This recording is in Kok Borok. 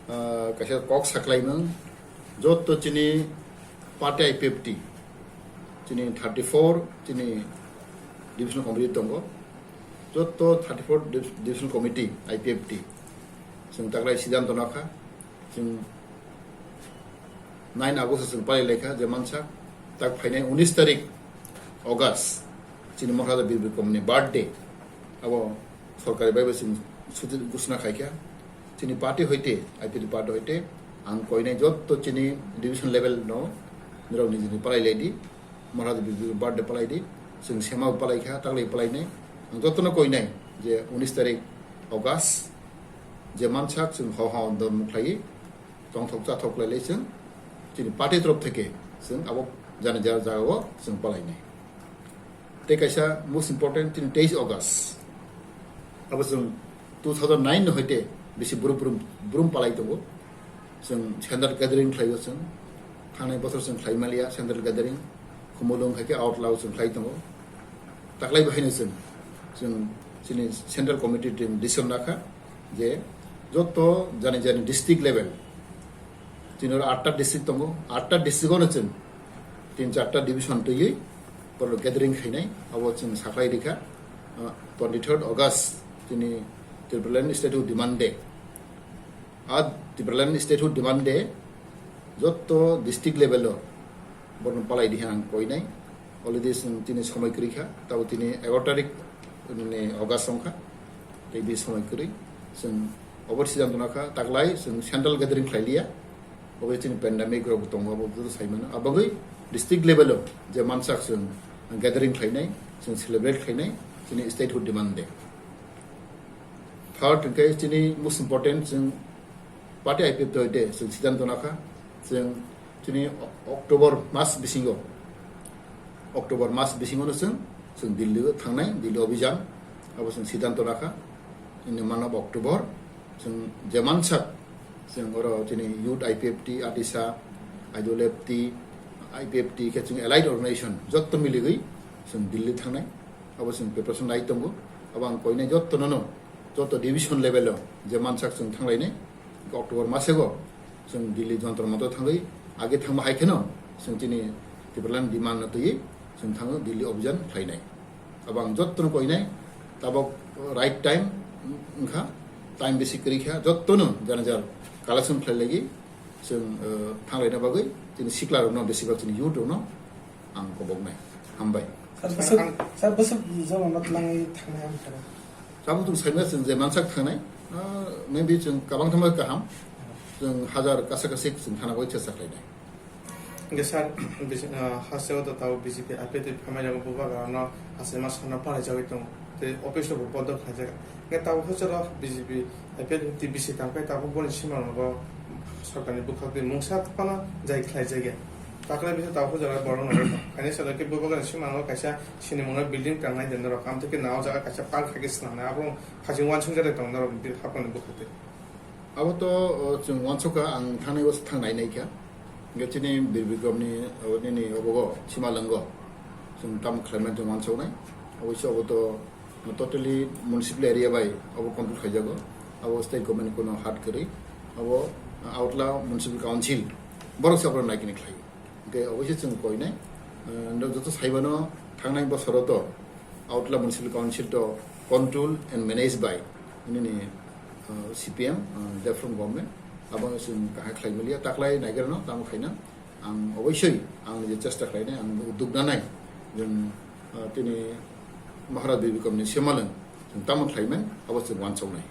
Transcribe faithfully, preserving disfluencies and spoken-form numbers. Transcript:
Ah, kaisa kok saklaimung, jotto chini party I P F T, chini thirty four chini division committee tongo, jotto thirty four div- division committee I P F T, chwng taklai sidanto nakha, chwng nine August chwng palai laikha je mansa, tak phainai unis tarik August, chini Maharaja Bir Bikramni birthday, abo sorkari bai bo chwng suti ghosna khaikha. Chini party hoite, I P F T party hoite, ang koinai jotto chini division level no, nirok nijini palai laidi, Maharaja Bir Bikram birthday palai di, chwng sema palai kha, taklai palai nai. Ang jotto no koinai je unis tarik August, je mansa chwng hao hao dor mukhlai, tongthok chathok lai lai chwng, chini party torof theke chwng abo jani jara jagao chwng palai nai. Tei kaisa most important, chini teis August. Abo chwng two thousand nine no hoite bisi brum brum, brum palai tongo. Chwng central gathering khlaio chwng. Thangnai bochor chwng khlai maliya central gathering. Khumulwng hai khe out lao chwng khlai tongo. Taklai bo haino chwng, chwng chini central committee team decision nakha je jotto jani jani district level, chini oro atta district tongo, atta district ono chwng tin charta division twiwi borok gathering khainai, abo chwng saklai rikha, ah, twenty third August chini Tipraland Statehood Demand Day. A Tipraland Statehood Demand Day jotto district level o borno palai di hinang koinai. Already chwng tini somoi kwrwi kha, tabo tini egaroh tarik ni August wngkha, tei bi somoi kwrwi chwng obo sidanto nakha, taklai chwng central gathering khlai liya, obo chini pandemic rok tongo, abo joto sai mano, abagwi district level o je mansak chwng gathering khlainai, chwng celebrate khlainai chini Statehood Demand Day. Third hwnkhe chini most important, chwng party I P F T hoite chwng sidanto nakha, chwng chini October mas bisingo, October mas bisingono chwng, chwng Delhi o thangnai, Delhi obhijan, abo chwng sidanto nakha. Ini mano October, chwng je mansak, chwng oro chini youth I P F T, ADISA, I W F T, I P F T khe chwng allied organization jotto miligwi chwng Delhi thangnai. Abo chwng preparation lai tongo. Abo ang koinai jotto nono, jotto division level o je mansak chwng thanglainai. October masego chwng Delhi Jantar Mantar thangwi, age thangma hai kheno chwng chini Tipraland demand no twiwi chwng thango Delhi obhijan khlainai. Abo ang jotto no koinai, tabok right time wngkha, time bisi kwrwi kha, jotto no jana jar collection khlai lagi chwng, eh, thanglaina bagwi chini sikla rokno, besibak chini youth rokno ang koboknai. Hambai. Sir, bwswk, sir, bwswk joma no twlangwi thangnai ang khe. Tabuk chwng saimano chwng je mansak thangnai, ah, maybe chwng kabang thangma kaham, chwng hajar kasa kasik chwng thana bai chesta khlainai. Hwnkhe sir, bisi-, ah, hasteo to tabuk B J P I P F T phaimani bubagra no achaima sana palai jagwi tongo. Tei office rok bo bondo khlaijak. Hwnkhe tabuk hwsaro B J P I P F T bisi tangkhe tabuk boni simarokno bo sorkarni bwkhak twi mungsa phano jai khlaijak ya. Takhwlai bisa tabuk hwsaro borok no kainwi salo khe bubagrani simarok kaisa sinimungno building tangnai de norok. Amtwkhe nao jaga kaisa park hai khe swnamnai. Abo phajing uansukjak de tongo norok haponi bwkhak twi. Abo to, o, chwng uansukha, ang thangnai o thang nai nai kha. Hwnkhe chini Bir Bikramni, o, nini obogo Simalwngo chwng tamo khlaimani chwng uansuknai. Oboise obo to totally municipal area bai obo control khaijago. Abo state government ni kono hat kwrwi. Abo, uh, Agartala Municipal Council borok se abono naikini khlai. Hwnkhe oboise chwng koinai, uh, no joto saimano thangnai bosoro to Agartala Municipal Council to control and manage by nini, uh, C P M, uh, Development Government. Abo chwng kahai khlai maliya, taklai naigerno tamo khaina. Ang oboisoi ang je chesta khlainai, ang uddog nanai, jeng, uh, tini Maharaj Bir Bikramni Simalwng chwng tamo khlaiman, abo chwng uansuknai.